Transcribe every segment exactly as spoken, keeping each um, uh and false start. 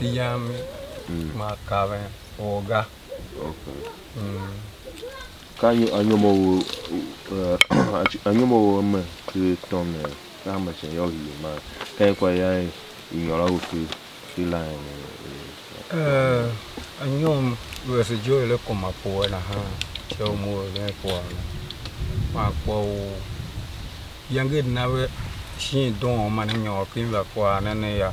Yam, mm, ma kaven or ga. Okay. Mm. Ka anyo-, anyom a u, eh, anyom a u a me ken tom ne, ka hanma shin yô u hii man. Ka ikwa ya i nyôr a u ken, ken line ne, eh. Eh, anyom vese ijoo i le kuma pue nahan, sha u mo eren kwagh ne. Man kwagh u iyange i na ve shin doon man i nyôr ken va kwagh ne ne yô.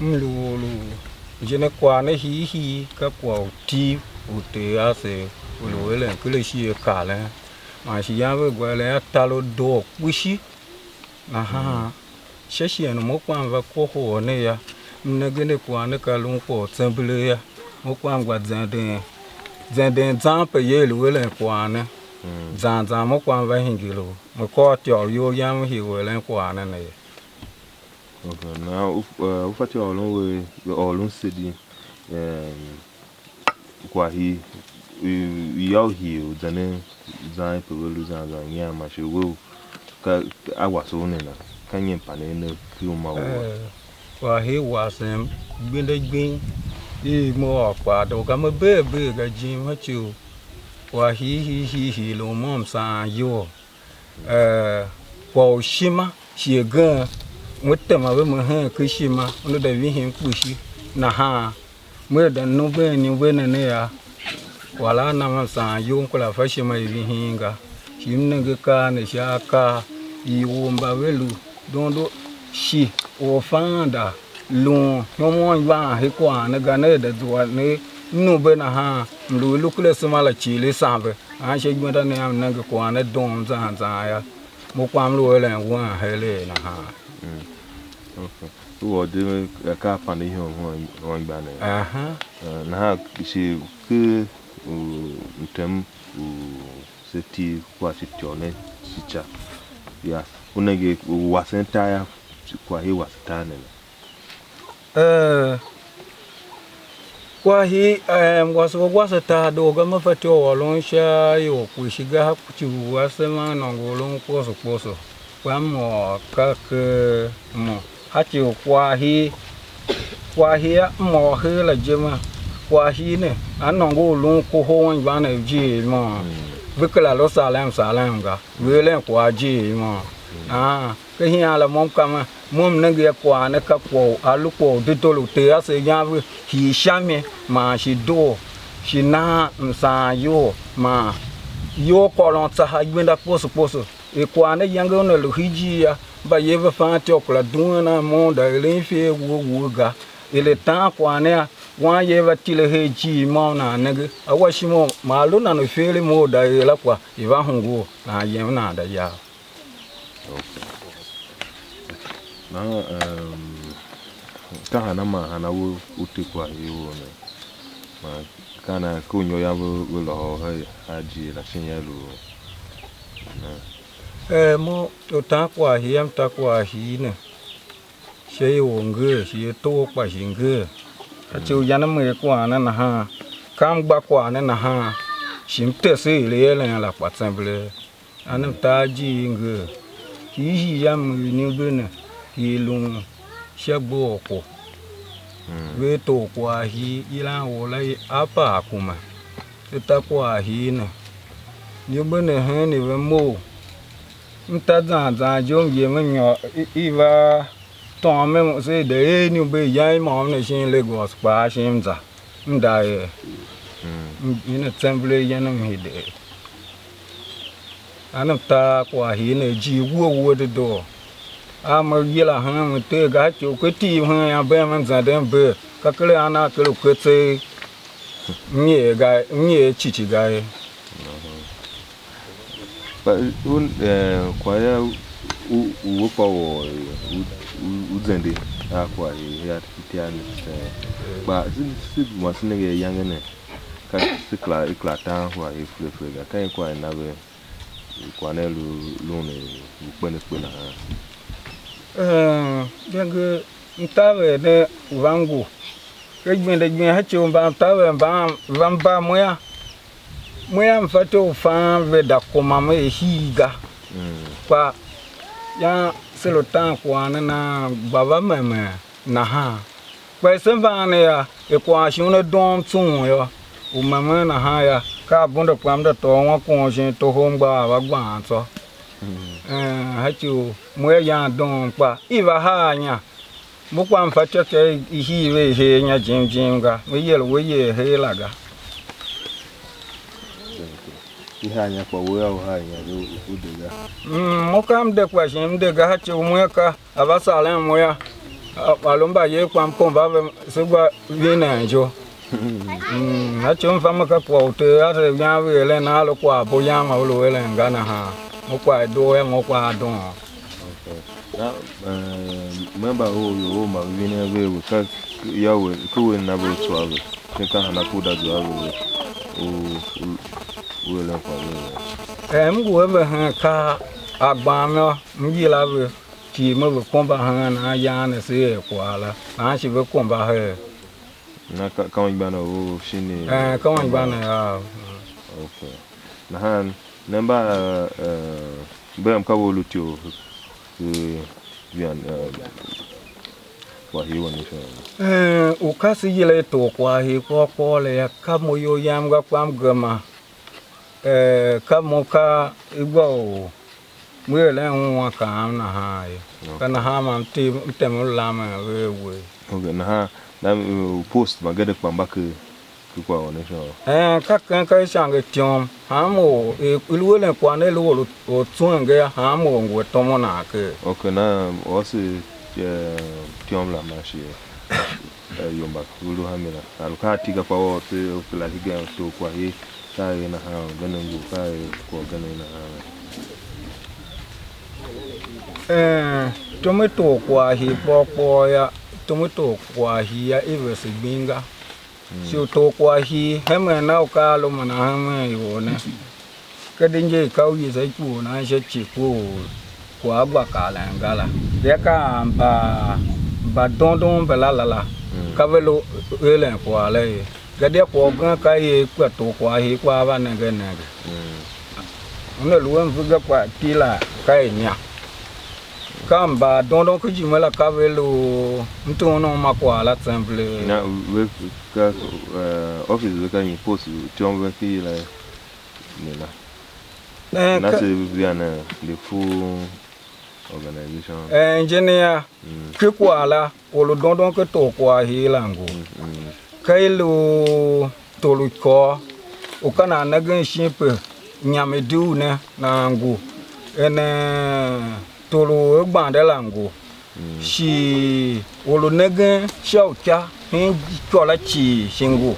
M lu or u je ne kwagh ne hiihii, ka kwagh u Tiv u Ter ase u lu eren ken ishigh a karen. Man shi yange ve gba eren atar u doo kpishi nahan. Sha shighe u mo kpa m va kohol ne yô, m nenge ne kwagh ne ka lun kwagh u tsembelee yô, mo kpa m gba zenden, zenden zan pe ye i lu eren kwagh ne. Mm. Zan zan mo kpa m va hingir u me kôr ityô u iyol yam m hii u eren kwagh ne ne ye. Okay, nahan u, eh, u fatyô u ôron we, ve ôron se di, em, kwagh hii, i, i yô u hii u zenden zan pe ve lu zan zan nyian man shi we u ka a wase u ne na, ka nyi mpanden ne ken uma u a? Eh, kwagh hii wasem gbenda gbing, i mo ôr kpaa doo ga, me bee bee ga jim, ha ci u kwagh hii hii hii hii lu mo msaan iyol. Eh, kwagh u ishima shi agen, me tema ve me hen ken ishima, una de vihim kpishi nahan, me de numben ni ve ne ne yô, kwagh la a na me msaan iyol, m kera fa ishima i vihin ga. Shi m nenge akaa ne sha akaa i or mba ve lu dondo shi orfanda lun ihomon ivan he kwagh ne ga, ne de zua ne numbe nahan, mlu i lu ken asema la cii i sambe. Nahan sha igbenda ne yam, m nenge kwagh ne doom zan zan yô, mo kpa m lu eren wen heregh nahan. Mm. Okay. U ôr di, eh, ka a pande ihom hon, hon igbar ne. Aha. Eh, nahan shi ken u mtem u se ti kwagh shi ityô ne shi ca. Ya, u nenge u wasen tar yô, kwagh hii wase tar ne la. Eh, kwagh hii, em, wase u wase tar doo ga, me fatyô u ôron sha ior kpishi ga, ha ci u asema nôngo u lun kposo kposo, kpa m ôr ka ken mo. Ha ci u kwagh hii, kwagh hii a m ôr her la je ma, kwagh hii ne, a nôngo u lun kohol anmgbianev ijiir môm. Mm. Ve kera lu salem salem ga, ve eren kwagh ijiir môm. Mm. Aa, Ka hian la mo m kamen, mo m nenge a kwagh ne, ka kwagh u a lu kwagh u dedoo u Ter ase yan ve hii sha mi, man shi doo, shi nan msaan iyol, man iyol kôron tsaha igbenda kposo kposo. Er kwagh ne yange una lu hii ijir yô, mbayev ve fan ityô kera duen a mo, da eren ifer wuhe wuhe ga. Er a tan kwagh ne a, wanye va tile her ijir môm nan nenge, a wa ishima u ma a lu nan u ifer i mo u da er la kwagh, i va hungul, nan yem nan da yar. Okay. Nahan, ehm, ka hana man hana u, u te kwagh hii wou ne? Man ka nan ka u nyô yam ve, ve lôhô her a ijiir la, shin ya lu ne? Eh, mo u tan kwagh hii yam, ta kwagh hii ne. Sha ior ngee, shi ator kpa shi ngee. Ka ci u yan m er kwagh ne nahan, ka m gba kwagh ne nahan, shi m tese er i eren la kpa tsembelee. An m tar ijiir ngee, hiihii yam m er iniumbe ne, i lun sha gboghorkpo. Mm. Ve tor kwagh hii, yilan or la er Apa Akume. Ve ta kwagh hii ne. Iniumbe ne hen i ve mough. M ta zan zan je, m yem m nyôr i, i va tôôn me se de er iniumbe yan i môm ne shin Lagos kpaa, shi m za, m da er, mm, m, i ne tsembelee yen m hide. An m ta kwagh hii ne, ijiir wuhe wuhe dedoo. A me yila hen m tee ga, a ci u ke tiv hen yô, bem m zenden bee, ka ker a na ker u ke tseegh. M nyer ga, m nyer cici ga ye. Kpa u, eh, kwagh ya u, u, u we kpa u, u, u, u zende a kwagh i, i itiar ne, eh, kpa se, se gema se nenge ayange ne, ka se kera, i kera tan kwagh i fele fele ga, ka nyi kwagh i na ve? Kwagh ne lu, lun u kpen akpe nahan. Eem, nenge m taver ne u va ngu. Ka gbenda gbenda, ha ci u mbamtaver mban va mba mo yô, mo yô, m fatyô u fan ve da kuma mo er hii ga. Mm. Kpa yan se lu tan kwagh ne nan gba va memen nahan. Kpa i se mban ne yô, i kwagh shi una doom tsughun yô, u memen nahan yô, ka a bunde kpa m de tôô wan kon shin toho m gba a va gbaan tsô. Ee, a ci u mo ya yan doom kpa i va haa inya. Mo kpa m fatyô ker i hii ve i hee inya jim jim ga, me yer we yer hee la ga. I haa inya kpa we a u haa inya u de ga. Mm, mo ka m de kpa shi m de ga, a ci u mo ka a va saren mo yô, a, a lu mbayev kpa m komba ve, se gba vinen ijo. Mm, a ci u m fa me ka kwagh u Ter a se yan ve eren a lu kwagh bo yan ma ve lu eren ga nahan, mo kwagh i doo yô, mo kwagh a doon. Na eh, memba ou ior ou ma ve vinen ve we ka yô we, ke we na ve u tsua ve, shin ka hana ku da zua ve u u u eren kwagh ve? Ee, m ngu a ve hen ka a gbam yô, m yila ve, cii me ve komba hen ayan ne se er kwagh la, nahan shi ve komba her. Na ka ka anmgbianev ou shin? Ee, ka anmgbianev av. Okay. Nahan ne mba eh, mbe mka ve lu ityough, eh, vian eh, kwagh hii wan ne sha? Ee, u ka se yila i tor kwagh hii kpôr kpôr la yô, ka mo iyol yam ga kpa m gema. Eh, ka mo ka i gba u m eren un a kaam nahan ye. Ka nahan man m tem m tem m lamen ve a we. Okay, nahan na uh, post magede kpa mba ke ke kwagh u ne sha? Eh, ka ken ka isange tyom. Hanmô or i lu eren kwagh ne lu or u tswen ga yô, hanmô or ngu a tomon nan ker. Okay, na ose eh, tyom la ma shi eh, yomba ve lu hamira. A lu ka a tiga kpa or se u kila hegen tor kwagh ye. Ka er nahan orgen ngu, ka er kwagh orgen nahan. Ee, tom i tor kwagh hii kpôr kpôr yô, tom i tor kwagh hii yô, i vese gbing ga. Shi u tor kwagh hii hemen na u ka a lu man a hemen ior ne. Kede nje i ka u yisa ikpugh u nan sha ci ku u kwagh a gba karen ga la. Ve ka mba mba dondon mbala la la, ka ve lu eren kwagh la ye. Gadia kwagh ugen ka i er kpa tor kwagh hii kpa a va nenge nenge. Una lu a mvega kpa tila ka i nya. Ka mba dondon ku ijime la ka ve lu mtughun u ma kwagh la tsembelee. Na ve ka eh, office ve ka nyi post tyom ve ki yila ne la. Eh, na ka- se via ne the full organization. Eh, engineer, ki kwagh la, or u dondon ken torkwagh hii la ngu. Ka i lu tor u ikôô, u ka nan nengen shin pe inyam i dugh ne nan ngu, enen tor u a gbande la ngu, shi or u nengen sha uica hen ikyô la cii shi ngu.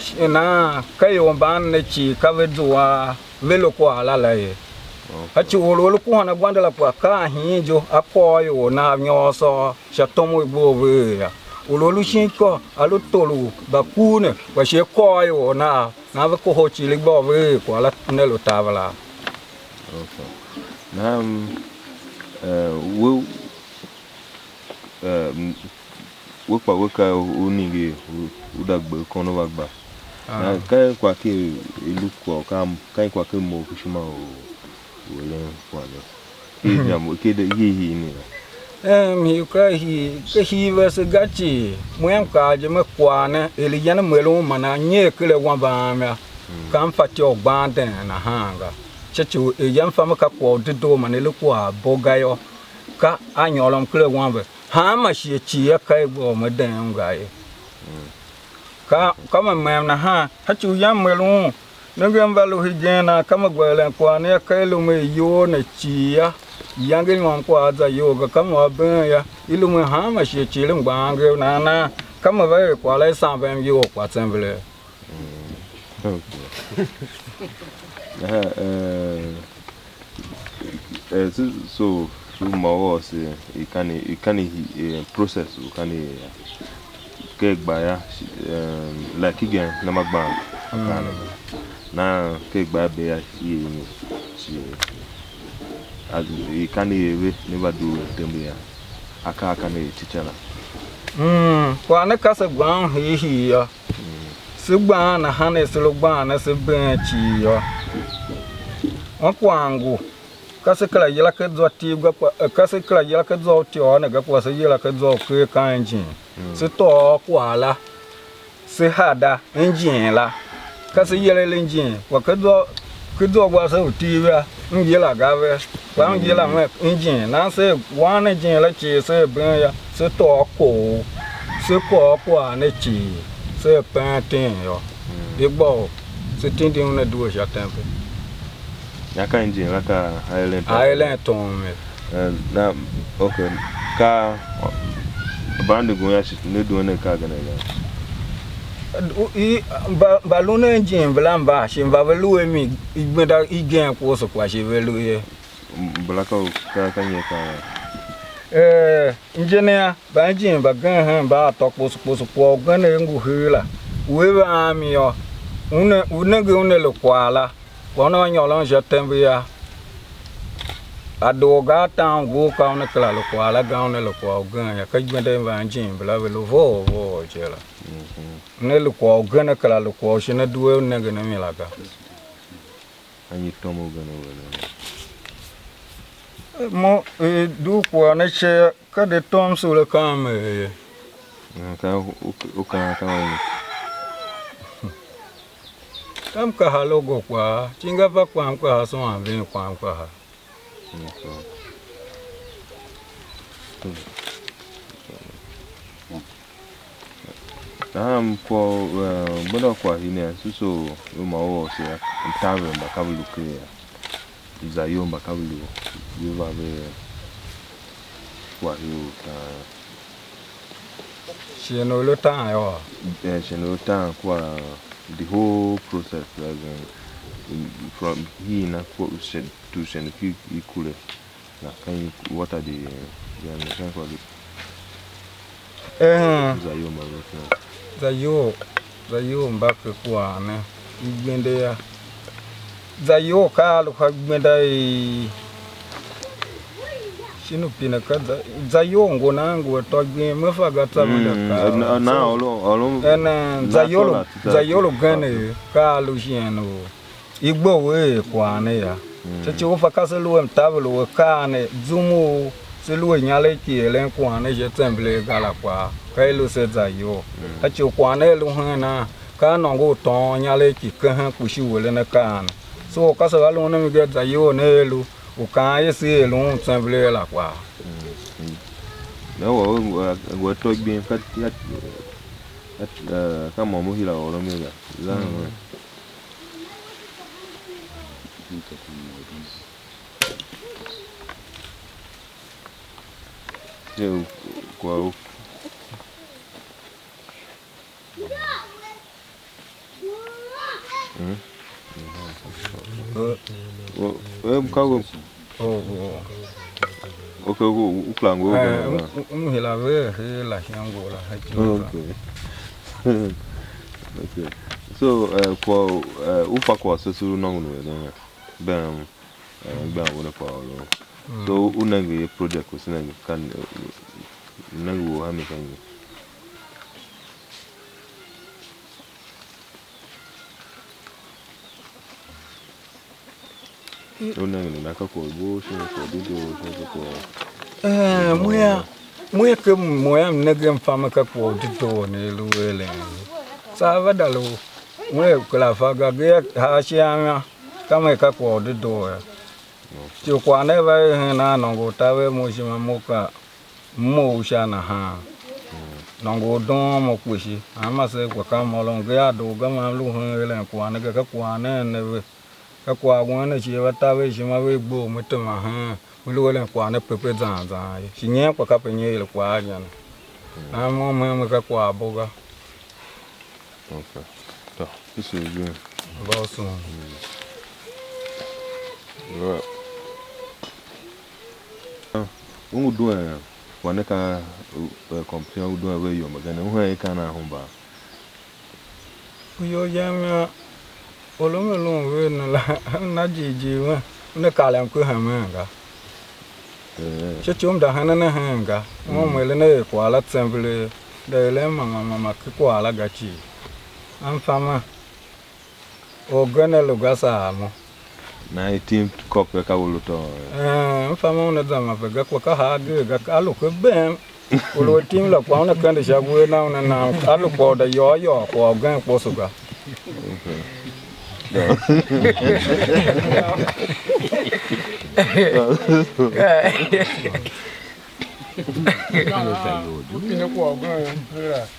Shi nan ka ior mban ne cii ka ve zua ve lu kwagh la la ye. A ci or u a lu kuhan agbande la kpa ka a hiin ijo, a kôr ior nav nyôr sôr sha tom u i gbe u ve er yô. Or u a lu shin ikô, a lu tor u mbakuv ne, kpa shi a kôr ior nav, nan ve kohol cii i gbe u ve er kwagh la ne lu taver la. Okay. Nahan eh, we eh, m- we kpa we ka u ningir u- u da gbe kon u va gba. Na ka kwagh ke i lu kwagh ka ka kwagh ke mough ku ishima u u eren kwagh ne. Ki inyam ke de ki hii ne la. Em, hii ka hii, ka hii vese ga cii. Mo yam kaa je me kwagh ne, er iyan m eren u man a nyer ken awambe am yô, ka m fatyô u gban deen nahan ga. Sha ci u er yam fa me ka kwagh u dedoo man i lu kwagh bo ga yô, ka a nyôron ken awambe. Hanma shighe cii a ka i gba u me deen ungwa ye. Ka, ka me mem nahan, sha ci u yam m eren un, nenge m va lu hegen nan, ka me gba eren kwagh ne, ka i lu me iyol ne cii yô, iyange i môm kua a za iyol ga, ka me a been yô, i lu me hanma shighe cii i lu mgbaangev nan nan, ka me va er kwagh la i samber m iyol kpa tsembelee. Nahan, eh, Eh, so, so, so ma u ôr se i kan i i kan i hi- eh, process u kan i er ya. Ke gba ya, shi- eh, like igen na ma gban a kan ne. Na ke gba be ya shi ni shi a i kan i er ve ne va due tembe ya. A ka a kan er teacher la. Mm, kwagh ne ka se gban hii hii yô. Se gban nahan er se lu gban ne se been cii yô. Ankwagh ngu, Ka se kera yila ken zwa Tiv ga kpa, eh, ka se kera yila ken zwa u Tiv ne ga, kpa se yila ken zwa u Ker ka Engine. Se tôô kwagh la, se hada engine la. Ka se yila engine, kpa ken zwa, ken zwa wase u Tiv yô, m yila ga ve. Kpa m yila me engine. Nan se wan engine la cii se been yô, se tôô koo, se kôr kwagh ne cii, se peen teen yô. I gba u se tindi un a due sha tembe. Ya ka engine la ka a eren tom? A eren tom ye. Eh, na, okay. Ka branding ngun ya shi ne duen ne ka gene ga? U- i- mba, mba lun a engine mbala mba shi mba ve lu a mi igbenda igen kposo kpa shi ve lu ye. Mbala ka u- ka ka nye ka? Eh, engineer, mba engine mbagen hen mba atô kposo kposo, kwagh ugen er ngu hir la, u i ve a mi yô, una, u nenge una lu kwagh la, kpa una nyôron sha tembe yô, a doo ga a tan ngur ka una kera lu kwagh la ga, una lu kwagh ugen yô, ka igbenda i mba engine mbala ve lu vough vough je la. Una lu kwagh ugen, a kera lu kwagh u shin a due u nengen a mi la ga. Anyi tom u gen u eren? Mo, eh, dugh kwagh ne ce, ka de tom sule ka m er ye. Mm, ka u, u, u kaan ka u nyi? Ka m kaha logo kpaa, cinga va kpaa m kaha, suwan ving kpaa m kaha. Okay. Nahan kwagh u, eh, gbenda u kwagh hinen, suso u ma u ôr se yô, mtaver mba ka ve lu ker yô, zayol mba ka ve lu, ve va ve kwagh u taan. Shighe u lu taan yô? Eh, shighe u lu taan kua the whole process, as in, from hii na ko shen, to shen ki i kure. Na ka i water di, ya ne kan kwa di. Eh, Zayol mba ve ken. Zayol, Zayol mba ke kwagh ne igbenda ya. Zayol ka a lu ka igbenda i shin u pine ka za, Zayol ngu nan ngu a tô gbem, me fa ga tsa me da ka. Na, na, olo, olo. En, eh, Zayol, Zayol gen, eh, ka a lu shin u i gbe u er kwagh ne yô. Sha ci u fa ka se lu a mtaver u akaa ne, zum u se lu a inyaregh ki eren kwagh ne sha tsembelee ga la kpaa, ka i lu se Zayol. Sha ci u kwagh ne a lu hen a, ka a nôngo u tôôn inyaregh ki kehen kpishi u eren akaa ne. So, ka se va lu un a mi ga, Zayol ne a lu u kaan er se er un tsembelee la kpaa. Ne wa u ngu a tôô gbem ka, ka, ka, eh, ka môm u hira ôron mi ga. Za hen. Ye u kwagh u. Mm. Eh, u, em, ka u. Oh, oh. Okay, u, u kura ngu. Eh, u, u, u hira ve he la sha ngor la, ha ci. Okay. Okay. So, eh, kwagh, eh, u fa kwagh se, se u nôngon u eren, bem, eh, bem u ne kwagh u ôron. So, u nenge ye project u se nenge kan, u nenge u a mi kan ye. U nenge nana ka kwagh u bo shin kwagh u dedoo shin ka kwagh. Eh, mo ya, mo ya ke mo ya m nenge m fa me ka kwagh u dedoo ne lu eren. Saa va da lu, mo ya kera fa ga, ge ha ashe a mi, ka me ka kwagh u dedoo ya. Ci u kwagh ne va er hen a nôngo u taver mo ishima mo ka m mough sha nahan. Nôngo u doon mo kpishi, hanma se kpa ka m ôron, ge a doo ga, ma m lu hen eren kwagh ne ga, ka kwagh ne ne ve. Ka kwagh wen ne shi va taver ishima ve gbough me tema hen, ve lu eren kwagh ne pepe zan zan ye. Shi nyen kpa kape nyi er kwagh a inya ne. Nahan mo m hen me ka kwagh bo ga. Okay. Tôô, this is good. Mba u sughun. Right. Ah, u ngu duen, kwagh ne ka, uh, competition u duen ve ior mbagenev, u hen i kan a hemba? Ior yam yô, or u me lun ver ne la, m na jighjigh wen, una karem ku hemen ga. Eh. Sha ci u m da henen a hen ga, u m eren a er kwagh la tsembelee, da eren mama mama ken kwagh la ga cii. A m fa ma, orgen a lu ga saa mo. Nahan i tim kôp ka u lu tôô yô. Eh, m fa ma una za ma ve ga, kpa ka haa agee ga, a lu ke bem. U lu a tim la kpa una kende sha uwegh na, una nan, a lu kwagh u da yôô yôô kwagh ugen kposo ga. U pine kwagh ugen la.